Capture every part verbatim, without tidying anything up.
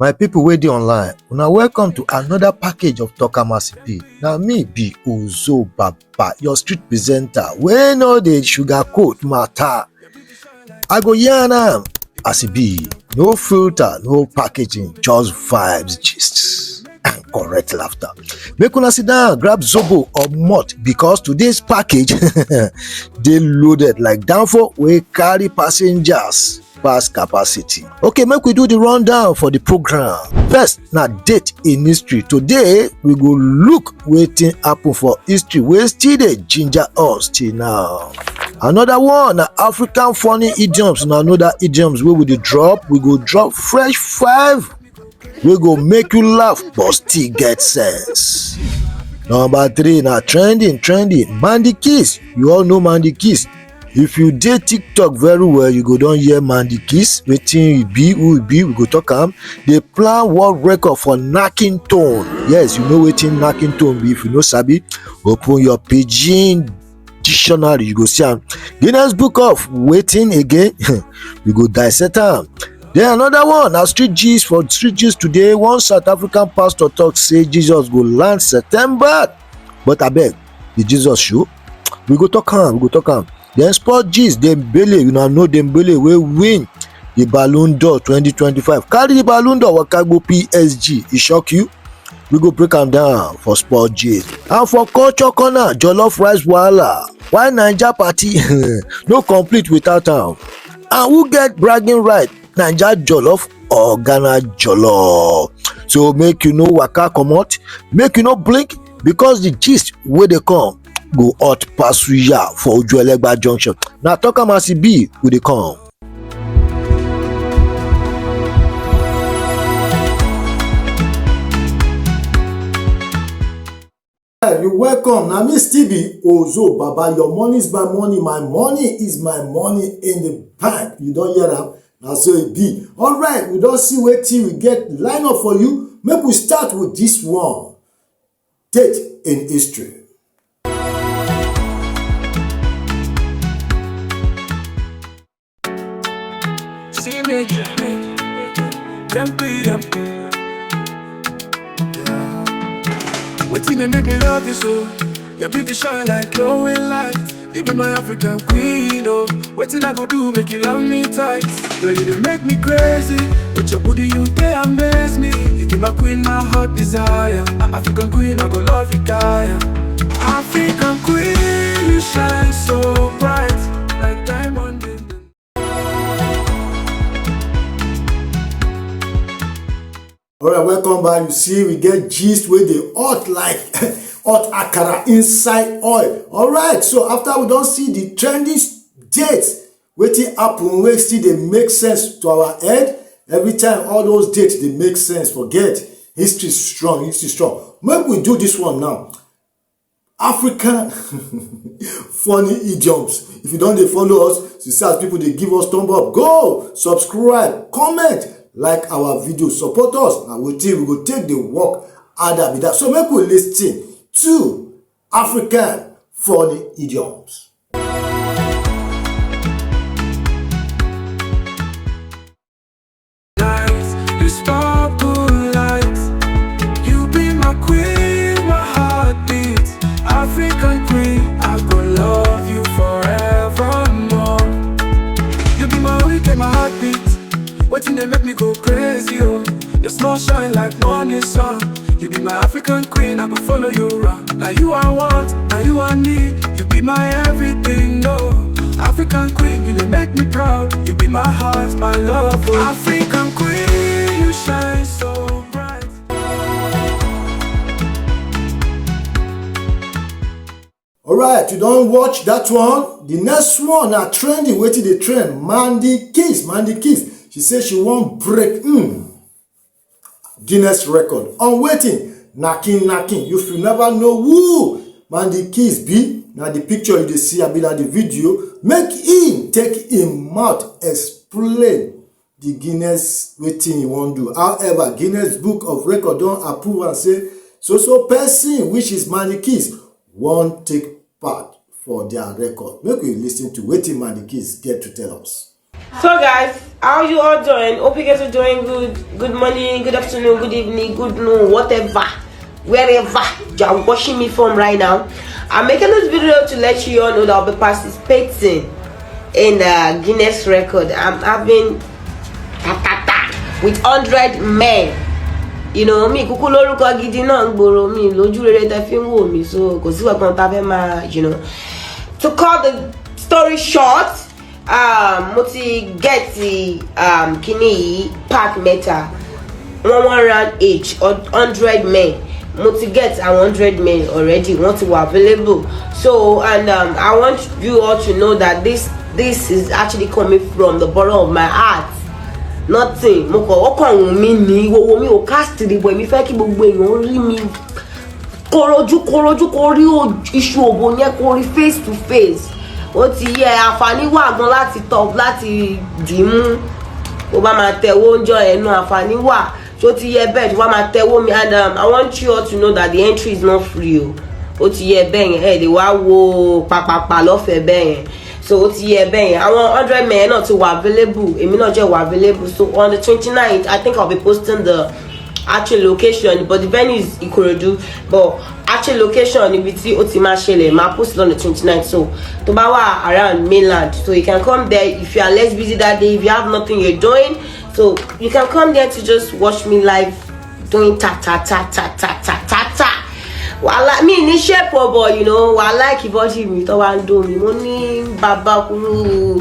My people wey dey online, una welcome to another package of Talk Am As E Be. Na me be Ozo Baba, your street presenter wey no dey sugarcoat matter. I go yarn am as e be, no filter, no packaging, just vibes, gist and correct laughter. Make una sit down, grab zobo or malt, because today's package dey loaded like danfo wey carry passengers pass capacity. Okay, make we do the rundown for the program. First na date in history. Today we go look wetin happen for history wey still dey ginger us till now. Another one na African funny idioms. Na another idioms wey we dey drop. We go drop fresh five wey go make you laugh but still get sense. Number three na trending, trending. Mandy Kiss. You all know Mandy Kiss. If you dey TikTok very well, you go don hear Mandy Kiss. Wetin e be, who e be, we go talk am. Dey plan world record for knacking tone. Yes, you know wetin knacking tone be. If you no sabi, open your pidgin dictionary, you go see am. Guinness Book of wetin again? We go dissect am. Then another one na street gist. For street gist today, one South African pastor talk say Jesus go land September, but abeg, the Jesus show? We go talk am, we go talk am. Then sport gist, Dembele, una know Dembele wey win the Ballon d'Or twenty twenty-five, carry the Ballon d'Or waka go P S G, e shock you? We go break am down for sport gist. And for culture corner, jollof rice wahala, why Naija party no complete without am, and who get bragging right, Naija jollof or Ghana jollof? So make you no waka comot, make you no blink, because the gist wey dey come go hot pass suya for Ojuelegba junction. Na Talk Am As E Be we dey come. Hey, you welcome. Na me still be Ozo Baba. Your money is my money, my money is my money in the bank. You don hear am? Na so e be. All right, we don see wetin we get line up for you. Make we start with this one. Date in history. See me, them be them. Yeah. Wetin dey make me love you so? Your beauty shine like glowing light. You be my African queen, oh. Wetin I go do make you love me tight? Girl, you dey make me crazy. With your booty, you dey amaze me. You be my queen, my heart desire. African queen, I go love you, Kaya. African queen, you shine so bright like diamond in the All right, welcome back. You see, we get gist wey dey hot like hot akara inside oil. All right, so after we don see the trending s-, dates, wetin happen wey still dey make sense to our head, every time all those dates dey make sense. Forget, history strong, history strong. Make we do this one now. African funny idioms. If you don dey follow us, you see as people dey give us thumb up, go subscribe, comment, like our video, support us. Na wetin we go take dey work harder be that. So make we listen to African funny idioms. Night, you sparkle light. You be my queen, my heartbeat. African queen, I go love you forevermore. You be my week and my heartbeat. Wetin dey make me go crazy, oh. Your smile shine like morning sun. You be my African queen, I go follow you round. Now you I want, now you I need. You be my everything, oh. African queen, you dey make me proud. You be my heart, my love, oh. African queen, you shine so bright. All right, you don watch that one. The next one na trending, wetin dey trend. Mandy Kiss, Mandy Kiss. She say she wan break, mm, Guinness record on wetin? Knacking, knacking. You fit never know who Mandy Kiss be. Na the picture you dey see, abi na the video. Make him take him mouth explain the Guinness wetin he wan do. However, Guinness Book of Record don approve and say so so person, which is Mandy Kiss, wan take part for their record. Make we listen to wetin Mandy Kiss get to tell us. So guys, how you all doing? Hope you guys are doing good. Good morning, good afternoon, good evening, good noon, whatever, wherever you are watching me from right now. I'm making this video to let you all know that I'll be participating in the Guinness record. I'm having tatata with hundred men. You know, mi kúkú lórúkọ gidi náà ń gbòòrò, mi lójú rere tẹ́ fi ń wò mí, so kò sí kankan tá a fẹ́ máa, you know. To cut the story short, um, mo ti get the, um, kíní yìí, pack mẹ́ta, one one round each, or hundred men. Mo ti get àwọn hundred men already, wọ́n ti wà available. So, and, um, I want you all to know that this this is actually coming from the bottom of my heart. Nothing, mo kàn, ó kàn wù mí ní, wo wo mi ò cast the boy, mi fẹ́ kí gbogbo èèyàn rí mi korojú korojú, kó rí iṣu òbò yẹn, kó rí face to face. Ó ti yẹ, àǹfààní wà gan láti top, láti dìímú. Ó bá máa tẹ̀wó oúnjẹ ẹ̀ náà, àǹfààní wà. Ṣó ti yẹ bẹ́ẹ̀, tó bá máa tẹ̀wó mi? And, um, I want you all to know that the entry is not free o. Ó ti yẹ bẹ́ẹ̀ yẹn, ẹ lè wá wo pàpàpà lọ́fẹ̀ẹ́ bẹ́ẹ̀ yẹn. So ó ti yẹ bẹ́ẹ̀ yẹn, àwọn hundred men náà ti wà available, èmi náà jẹ́ wà available. So on the twenty-ninth, I think I'll be posting the actual location, but the venue is Ikorodu, but actual location níbi tí ó ti máa ṣẹlẹ̀, máa post on the twenty-ninth. So tó bá wà around mainland, so you can come there. If you are less busy that day, if you have nothing you're doing, so you can come there to just watch me live doing ta ta ta ta ta ta ta ta. Wàhálà mi ní shape o, but, you know, wàhálà kì body mi tó wá ń dùn mí, mo ní bàbá kúrú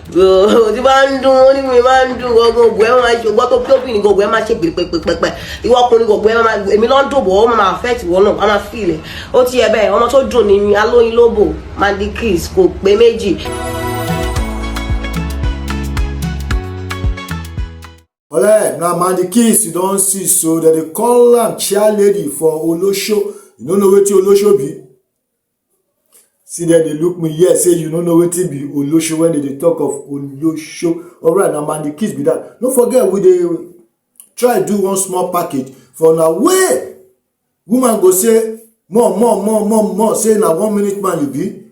tí bá ń dùn, ó ní mi máa ń dùn ọgbọ́n ògùn ẹ̀ máa ṣe ọgbọ́n tó bí obìnrin gbogbo ẹ̀ máa ṣe pèpèpèpè. Ìwọ ọkùnrin gbogbo ẹ̀ máa, èmi ló ń dùn bò, ó máa affect ìwọ náà, wọ́n máa feel ẹ̀. Ó ti yẹ bẹ́ẹ̀, ọmọ tó dùn ní mi, alóyin lóbò, Mandy Kiss, kò pé méjì. Alright, now Mandy Kiss, you don't see, so that they call am chair lady for Olosho. You don't know wetin Olosho be? See there, they look me here, say you don't know wetin be Olosho when they dey talk of Olosho. Alright, now Mandy Kiss be that. Don't forget, we dey try do one small package for na way woman go say more, more, more, more, more, say na one minute man you be.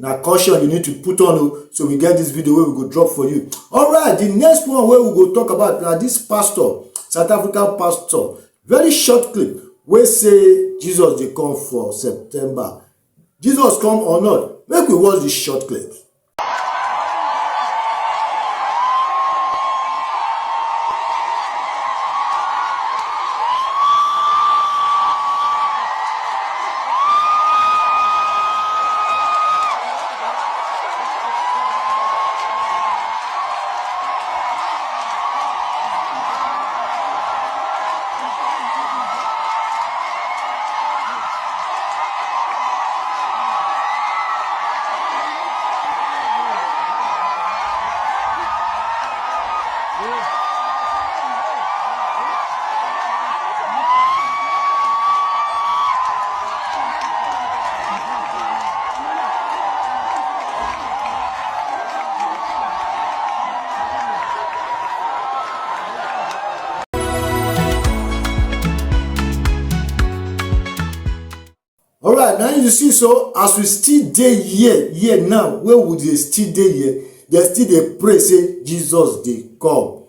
Na caution you need to put on o. So we get this video wey we go drop for you. Alright, the next one wey we go talk about na this pastor, South African pastor, very short clip, wey say Jesus dey come for September. Jesus come or not? Make we watch this short clip. Alright, now you see, so as we still dey here, here now, where we dey still dey here, they still dey pray say Jesus dey come.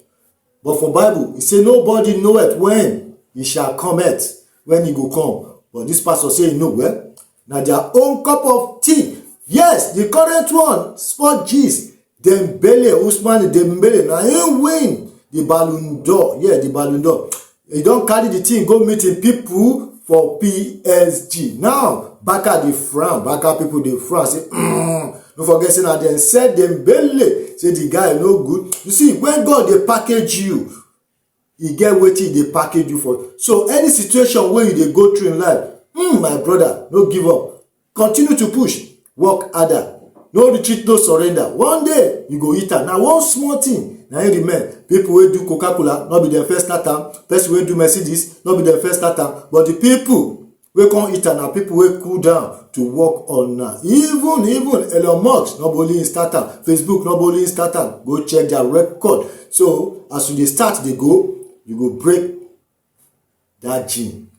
But for Bible, e say nobody knoweth when he shall come, at when he go come. But this pastor say no, well, na their own cup of tea. Yes, the current one, sport gist, Dembele, Usman Dembele, na him win the Ballon d'Or. Yeah, the Ballon d'Or. He don carry the thing go meet him people for P S G. Now, Barca dey frown, Barca people dey frown, say, mm, no forget say na dem sell Dembele, say the guy no good. You see, when God dey package you, e get wetin e dey package you for. So any situation wey you dey go through in life, mm, my brother, no give up. Continue to push, work harder. No retreat, no surrender. One day, you go hit am. Na one small thing na im remain. People wey do Coca-Cola, no be dem first start am. Person wey do Mercedes, no be dem first start am. But the people wey come hit am na people wey cool down to work on am. Even, even Elon Musk, no be only him start am. Facebook, no be only him start am. Go check their record. So, as you dey start dey go, you go break that gene.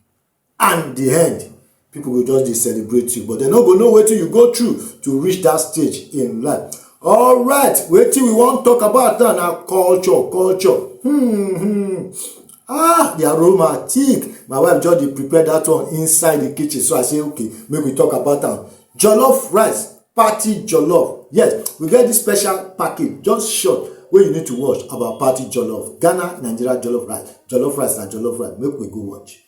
And the end, people go just dey celebrate you, but dem no go know wetin you go through to reach that stage in life. Alright, wetin we wan talk about now na culture, culture. Hmm, hmm. Ah, the aroma thick. My wife just dey prepare that one inside the kitchen, so I say, okay, make we talk about am. Jollof rice, party jollof. Yes, we get this special package, just short, wey you need to watch about party jollof. Ghana, Nigeria jollof rice. Jollof rice na jollof rice. Make we go watch.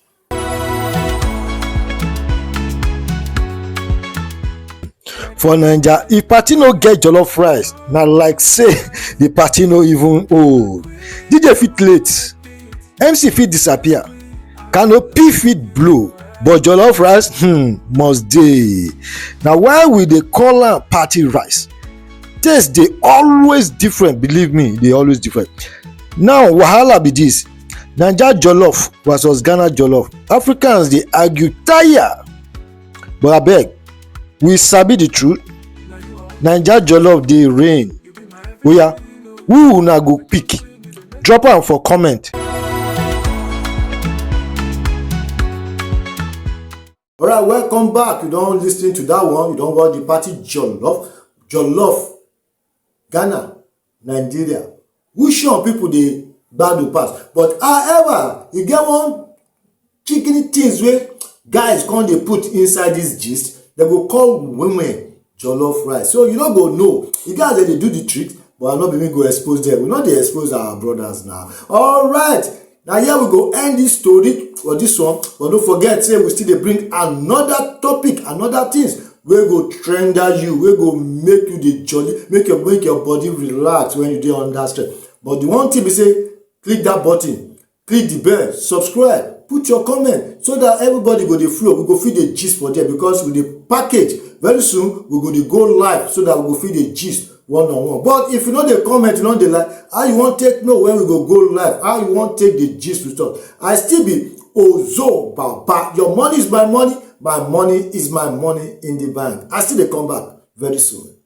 For Naija, if party no get jollof rice, na like say the party no even old. D J fit late, M C fit disappear, canopy fit blow, but jollof rice, hmm, must dey. Na why we dey call am party rice. Taste dey always different, believe me, e dey always different. Now, wahala be this, Naija jollof versus Ghana jollof. Africans dey argue tire, but abeg, we sabi the truth. Naija jollof dey reign. Oya, who una go pick? Drop am for comment. Alright, welcome back. You don listen to that one. You don watch the party jollof. Jollof, Ghana, Nigeria. Which one people dey gbadu pass? But however, e get one chicken things wey guys come dey put inside this gist. Dem go call women jollof rice. So you no go know. You guys, dem dey do the trick, but I no be me go expose them. We no dey expose our brothers now. Alright. Na here we go end this story for this one, but don't forget say we still dey bring another topic, another things wey go trender you, wey go make you dey jolly, make your, make your body relax when you dey under stress. But the one thing be say, click that button, click the bell, subscribe, put your comment, so that everybody go dey flow. We go fit dey gist for there because we dey package. Very soon we go dey go live so that we go fit dey gist one on one. But if you no dey comment, you no dey like, how you wan take know when we go go live? How you wan take the gist with us? I still be Ozo Baba. Your money is my money, my money is my money in the bank. I still dey come back very soon.